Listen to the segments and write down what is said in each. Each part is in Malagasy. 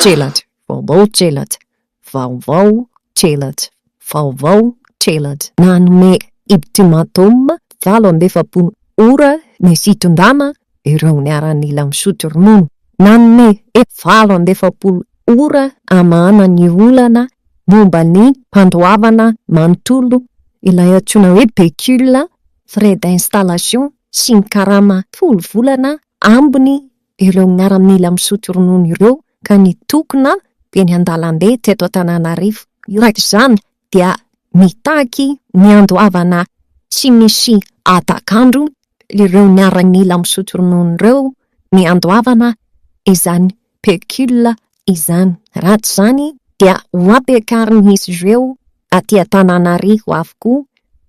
Tselatra, vaovao tselatra, vaovao tselatra, vaovao tselatra. Nanome ultimatum 48 ora ny fitondrana ireo miaramila misotro ronono. Nanome 48 ora hamahana ny olana momba ny fandoavana manontolo ilay antsoina hoe pécule, frais d'installation sy ny karama 10 volana ambiny ireo miaramila misotro ronono ireo ka nitokona teny an-dalambe teto Antananarivo. Araka izany dia mitaky ny handoavana tsy misy hatak'andro ireo miaramila misotro ronono ireo ny handoavana izany pécule izany. Raha tsy izany dia ho ampiakarin'izy ireo aty Antananarivo avokoa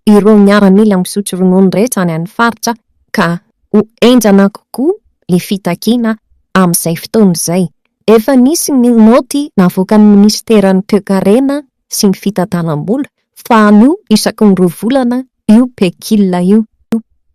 ireo miaramila misotro ronono rehetra any amin'ny faritra ka ho henjana kokoa ny fitakiana amin'izay fotoana izay. Efa nisy ny naoty navoakan'ny minisiteran'ny toekarena sy ny fitantanam-bola fa anio isaky ny 2 volana io pécule io.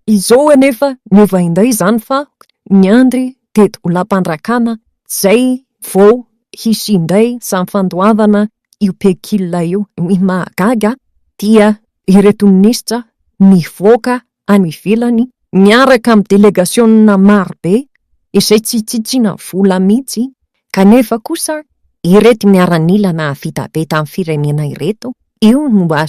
Izao anefa niova indray izany fa niandry tetibolam-panjakana izay vao hisy indray izany fandoavana io pécule io. Ny mahagaga dia ireto minisitra nivoaka any ivelany miaraka amin'ny delegasiona marobe izay tsy hitsitsiana vola mihitsy kanefa kosa ireto miaramila nahavita be tamin'ny firenena ireto io no mba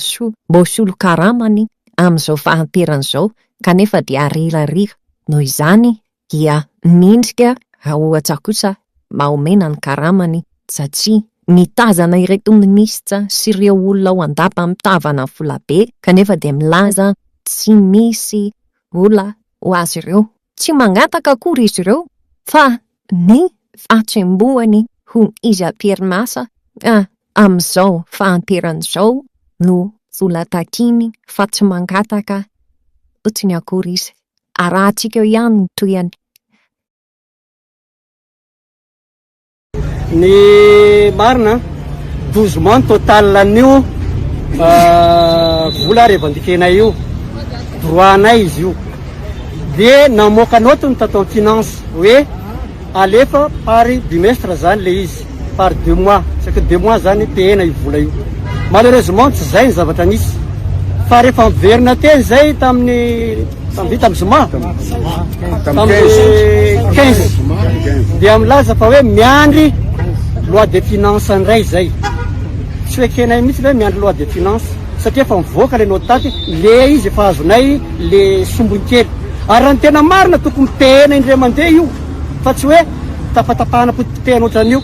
mba solokaramany amin'izao fahanterana izao kanefa dia arirarira. Noho izany dia mendrika raha ohatra kosa mba omena ny karamany satria mitazana ireto minisitra sy ireo olona ao an-dapa mitavana volabe kanefa dia milaza tsy misy vola ho azy ireo. Tsy mangataka akory izy ireo fa ny fahatsembohany ho izy am-perinasa amin'izao fahanterana izao no vola takiny fa tsy mangataka fotsiny akory izy. Arahantsika eo ihany ny tohiny. Ny marina, 12 mois ny total an'io vola revendiquer-nay io, droit anay izy io. Dia namoaka note ny tato amin'ny finance hoe alefa par bimestre zany le izy, par 2 mois, chaque 2 mois zany payena io vola io. Malheureusement tsy zay ny zavatra nisy, fa rehefa miverina teny zay tamin'ny tamin'ny tamin'ny zoma, tamin'ny 15 dia milaza fa hoe miandry loi de finance indray zay. Tsy hoe ekenay mihitsy le hoe miandry loi de finance satria efa mivoaka le note taty, le izy efa azonay le sombiny kely. Ary raha ny tena marina tokony payena indray mandeha io fa tsy hoe tapatapahana potipotehana ohatran'io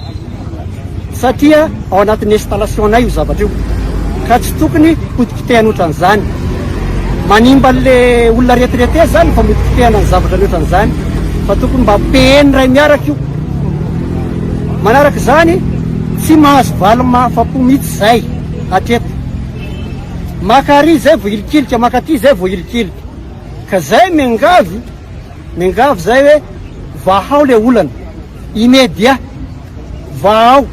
satria ao anatin'ny installation-nay io zavatra io ka tsy tokony potipotehana ohatran'izany. Manimba an'le olona retraité zany fa motipotehana ny zavatra ny ohatran'izany fa tokony mba payena iray miaraka io. Manaraka izany tsy mahazo valiny mahafa-po mihitsy zay hatreto. Maka ary zay voahilikilika, maka aty zay voahilikilika. Ka zay miangavy, miangavy zay hoe vahao le olana immédiat, vahao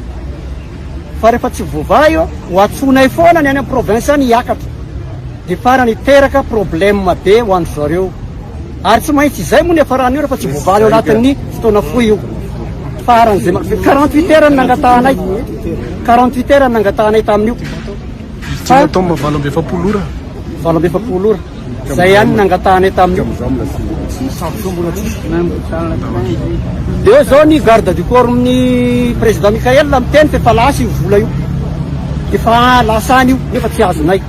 fa rehefa tsy voavaha io ho antsoinay foana ny any amin'ny province any hiakatra de farany hiteraka problème be ho an-dry zareo ary tsy maintsy izay moa ny hiafarany io rehefa tsy voavaha ao anatin'ny fotoana fohy io. Faran'izay 48 heures no nangatahanay, 48 heures no nangatahanay tamin'io. Fa 48 ora. 48 ora. Zay ihany no nangatahanay tamin'io. Eo zao ny garde du corps ny président Michael miteny fa efa lasa io vola io. Efa lasa any io nefa tsy azonay.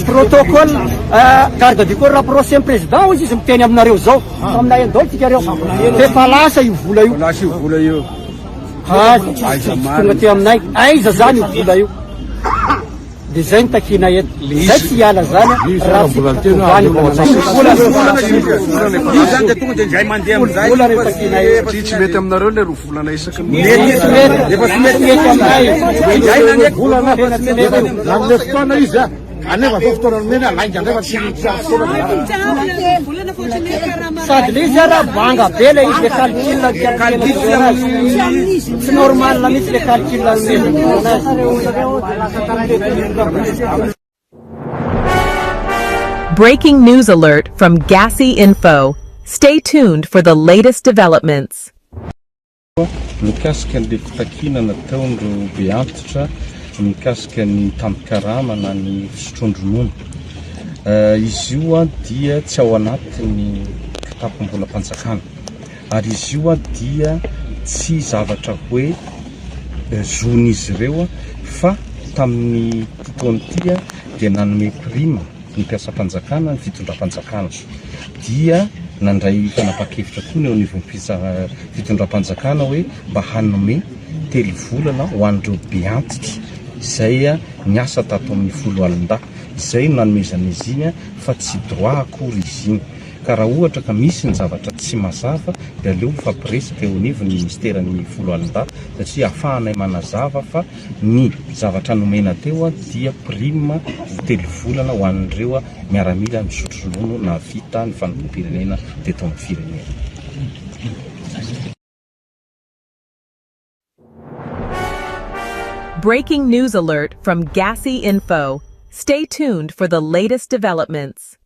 Protocole garde du corps rapproché ny président hoy izy miteny aminareo zao. Aminay andao tsika reo. Efa lasa io vola io. Lasa io vola io. Aiza tonga aty aminay. Aiza zany io vola io? Dia zay no takiana eto. Zay tsy hiala zany raha tsy ovany Io zany dia tonga dia indray mandeha amin'izay. Vola no takiana eto. Satria tsy mety aminareo le 2 volana isaky ny Mety tsy mety. Efa tsy mety. Mety aminay. Indray nanety. Volana tena tsy mety io. Nanome fotoana izy a. Kanefa zao fotoana nomeny a, lainga ndray fa tsy ampy fotoana. Sady le izy ara banga be le izy le calcul calcul azy. Tsy normal mihitsy le calcul nomena azy. Breaking news alert from Gasy Info. Stay tuned for the latest developments. Mikasika an'ilay fitakiana nataon'ireo be antitra mikasika ny tambin-karama na ny fisotroan-dronono. Izy io dia tsy ao anatin'ny kitapom-bolam-panjakana ary izy io dia tsy zavatra hoe zon'izy ireo fa tamin'ity taona ity dia nanome prime ny mpiasam-panjakana, ny fitondram-panjakana dia nandray fanapahan-kevitra koa ny eo anivon'ny fitondram-panjakana hoe mba hanome telo volana ho an'ireo be antitra izay niasa tato amin'ny foloalindahy. Izay no nanomezana izy iny fa tsy droit akory izy iny. Ka raha ohatra ka misy ny zavatra tsy mazava dia aleo mifampiresaka eo anivon'ny ministeran'ny foloalindahy satria ahafahanay manazava fa Ny zavatra nomena teo dia prime telo volana ho an'ireo miaramila misotro ronono nahavita ny fanompoam-pirenena teto amin'ny firenena. Breaking news alert from Gasy Info. Stay tuned for the latest developments.